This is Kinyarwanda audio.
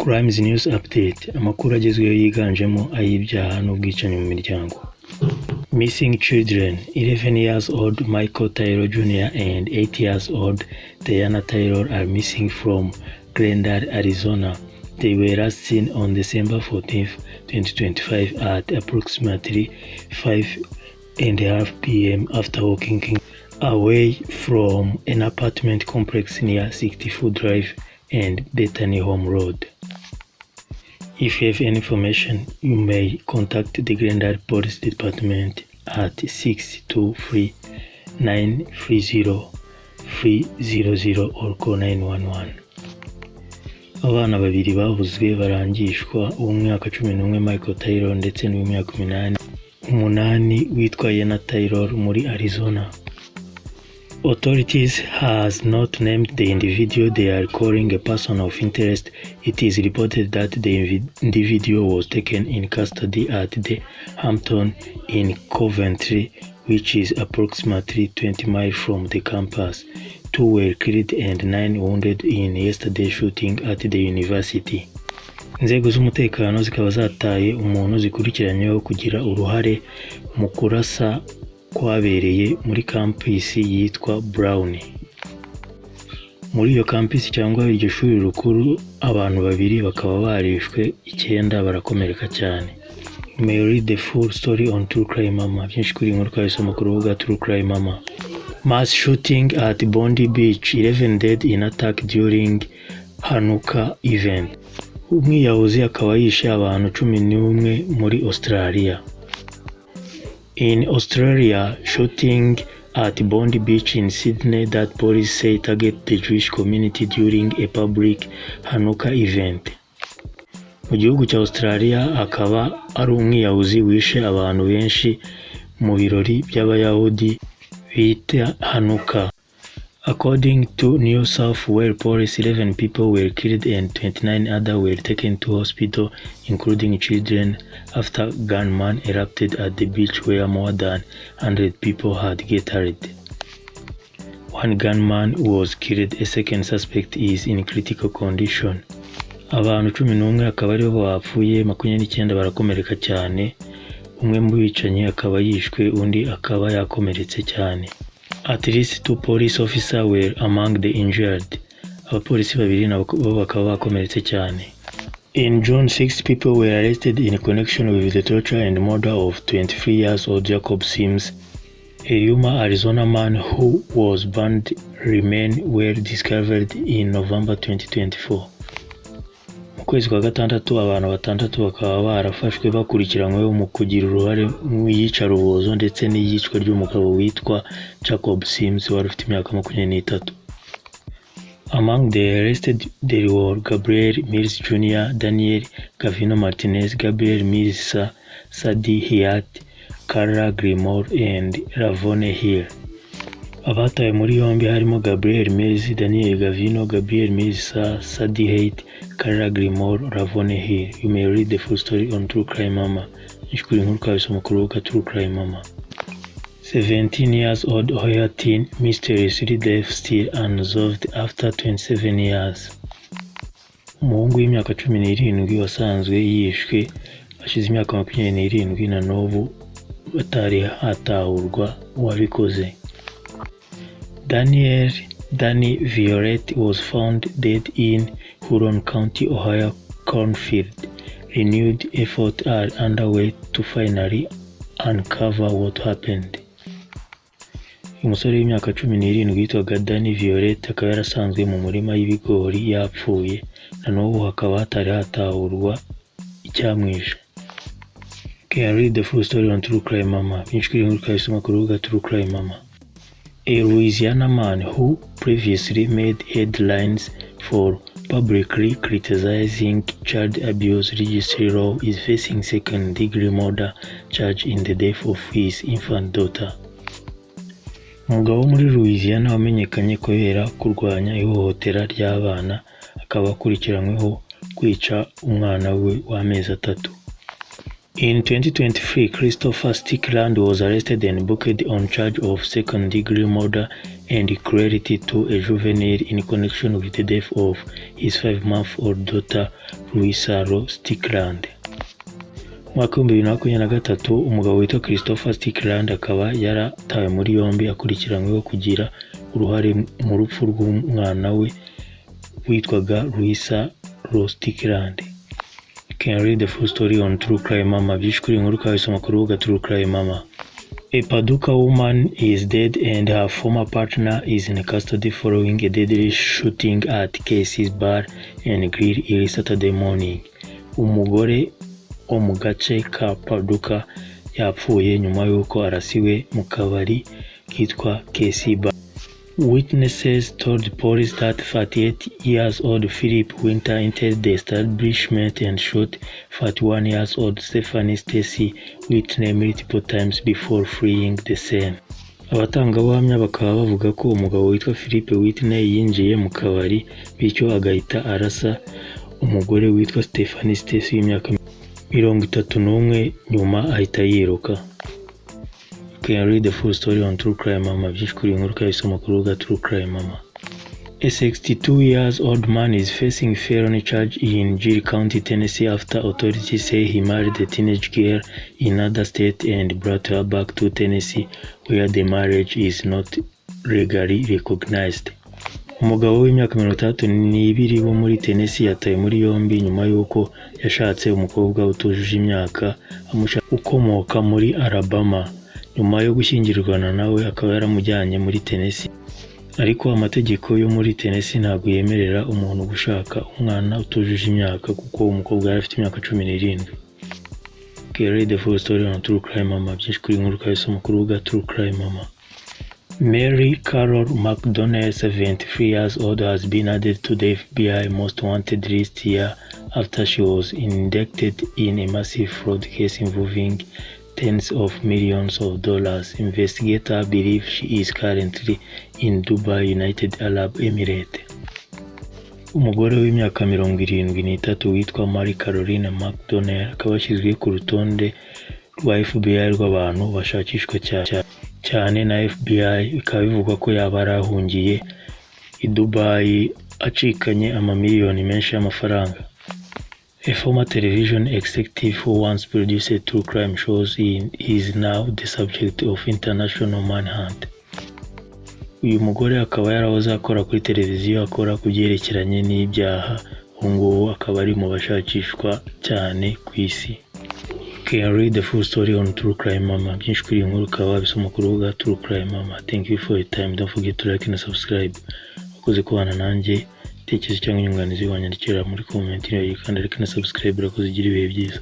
Crimes News Update, amakuru agezweho yiganjemo ay'ibyaha n'ubwicanyi mu miryango. Missing children: 11 years old Michael Taylor Jr. and 8 years old Diana Taylor are missing from Glendale, Arizona. They were last seen on December 14, 2025 at approximately 5:30 p.m. after walking away from an apartment complex near 64 Drive and Bethany Home Road. If you have any information, you may contact the Glendale Police Department at 623 930 300 or call 911. Abana babiri babuzwe barangishwa, uw'umwaka 11 Michael Taylor ndetse n'uw'imyaka 8 witwa Yena Taylor muri Arizona. Authorities has not named the individual they are calling a person of interest. It is reported that the individual was taken in custody at the Hampton in Coventry, which is approximately 20 miles from the campus. Two were killed and nine wounded in yesterday's shooting at the university. Inzego z'umutekano zikaba zataye umuntu zikurikiranyweho kugira uruhare mu kurasa kwabereye muri campus yitwa Brown. Muri iyo campus cyangwa iryo shuri rikuru, abantu babiri bakaba barishwe, icyenda barakomereka cyane. You may read the full story on True Crime Mama. Byinshi kuri iyi nkuru twabisoma ku rubuga True Crime Mama. Mass shooting at Bondi Beach, 11 dead in attack during Hanukkah event. Umwiyahuzi akaba yishe abantu 11 muri Australia. In Australia, shooting at Bondi Beach in Sydney that police say target the Jewish community during a public Hanukkah event. Mu gihugu cya Australia akaba ari umwiyahuzi wishe abantu benshi mu birori by'Abayahudi bita Hanukkah. According to New South Wales Police, 11 people were killed and 29 others were taken to hospital, including children, after gunmen erupted at the beach where more than 100 people had gathered. One gunman was killed, a second suspect is in critical condition. Abantu 11 akaba aribo bapfuye, 29 barakomereka cyane, umwe mu bicanyi akaba yishwe, undi akaba yakomeretse cyane. At least two police officers were among the injured. Abapolisi babiri nabo bakaba bakomeretse cyane. In June, six people were arrested in connection with the torture and murder of 23 years old Jacob Sims, a Yuma, Arizona man who was burned remains were discovered in November 2024. Mu kwezi kwa gatandatu, abantu batandatu bakaba barafashwe bakurikiranyweho mu kugira uruhare mu iyicarubozo ndetse n'iyicwa ry'umugabo witwa Jacob Sims wari ufite imyaka 23. Among the arrested there were Gabriel Mills Jr., Daniel Gavino Martinez, Gabriel Mills, Sadie Hyatt, Carla Gilmore and Lavone Hill. Abatawe muri yombi harimo Gabriel Mills, Daniel Gavino, Gabriel Mills, Sadie Haight, Carla Gilmore, Lavone Hill. You may read the full story on True Crime Mama. Kuri inkuru twabisoma ku rubuga True Crime Mama. 17 years old Ohio teen mysteriously death still unsolved after 27 years. Umuhungu w'imyaka 17 wasanzwe yishwe hashize imyaka 27 na n'ubu batari hatahurwa uwabikoze. Daniel Danny Violette was found dead in Huron County, Ohio cornfield. Renewed efforts are underway to finally uncover what happened. Umusore w'imyaka 17 witwaga Danny Violette akaba yarasanzwe mu murima w'ibigori yapfuye, na n'ubu hakaba hatari hatahurwa icyamwishe. Can read the full story on True Crime Mama. Byinshi kuri iyi nkuru twabisoma ku rubuga True Crime Mama. A Louisiana man who previously made headlines for publicly criticizing child abuse registry law is facing second-degree murder charge in the death of his infant daughter. Umugabo wo muri Louisiana wamenyekanye kubera kurwanya ihohotera ry'abana akaba akurikiranyweho kwica umwana we w'amezi 3. In 2023, Christopher Strickland was arrested and booked on charge of second-degree murder and cruelty to a juvenile in connection with the death of his 5-month-old daughter, Louisa Roe Strickland. Mu mwaka wa 2023, umugabo witwa Christopher Strickland akaba yaratawe muri yombi akurikiranyweho kugira uruhare mu rupfu rw'umwana we witwaga Louisa Roe Strickland. You can read the full story on True Crime Mama. Byinshi kuri iyi nkuru ukabisoma ku rubuga True Crime Mama. A Paducah woman is dead and her former partner is in custody following a deadly shooting at Casey's Bar and Grill early Saturday morning. Umugore wo mu gace ka Paducah yapfuye nyuma y'uko arasiwe mu kabari kitwa Casey Bar. Witnesses told police that 38 years old Philip Winter entered the establishment and shot 41 years old Stephanie Stacy Whitney multiple times before fleeing the scene. Abatangabuhamya bakaba bavuga ko umugabo witwa Philip Whitney yinjiye mu kabari, bityo agahita arasa umugore witwa Stephanie Stacy w'imyaka 31, nyuma ahita yiruka. You can read the full story on True Crime Mama. Byinshi kuri iyi nkuru ukabisoma ku rubuga True Crime Mama. A 62 years old man is facing felony charge in Gill County, Tennessee, after authorities say he married a teenage girl in another state and brought her back to Tennessee, where the marriage is not legally recognized. Umugabo w'imyaka 62 wo muri Tennessee yatawe muri yombi nyuma y'uko yashatse umukobwa utujuje imyaka ukomoka muri Alabama. Nyuma yo gushyingirwana nawe, akaba yaramujyanye muri Tennessee, ariko amategeko yo muri Tennessee ntabwo yemerera umuntu gushaka umwana utujuje imyaka, kuko umukobwa yari afite imyaka 17. Read the full story on True Crime Mama. Byinshi kuri iyi nkuru ukabisoma ku rubuga True Crime Mama. Mary Carol McDonnell, 73 years old, has been added to the FBI Most Wanted list year after she was indicted in a massive fraud case involving tens of millions of dollars. Investigators believe she is currently in Dubai, United Arab Emirates. Umugore w'imyaka 73 witwa Mary Caroline McDonnell akaba yashyizwe ku rutonde rwa FBI rw'abantu bashakishwa cyane na FBI, bikaba bivugwa ko yaba yarahungiye i Dubai acikanye amamiliyoni menshi y'amafaranga. A former television executive who once produced true crime shows is now the subject of international manhunt. Uyu mugore akaba yarahoze akora kuri televiziyo, akora ku byerekeranye n'ibyaha, ubu ngubu akaba ari mu bashakishwa cyane ku isi. Can read the full story on True Crime Mama. Byinshi kuri iyi nkuru ukaba wabisoma ku rubuga True Crime Mama. Thank you for your time. Don't forget to like and subscribe. Wakoze kubana nanjye. Ibitekerezo cyangwa inyunganizi wanyandikira muri comment, kandi like na subscribe. Urakoze, ugira ibihe byiza.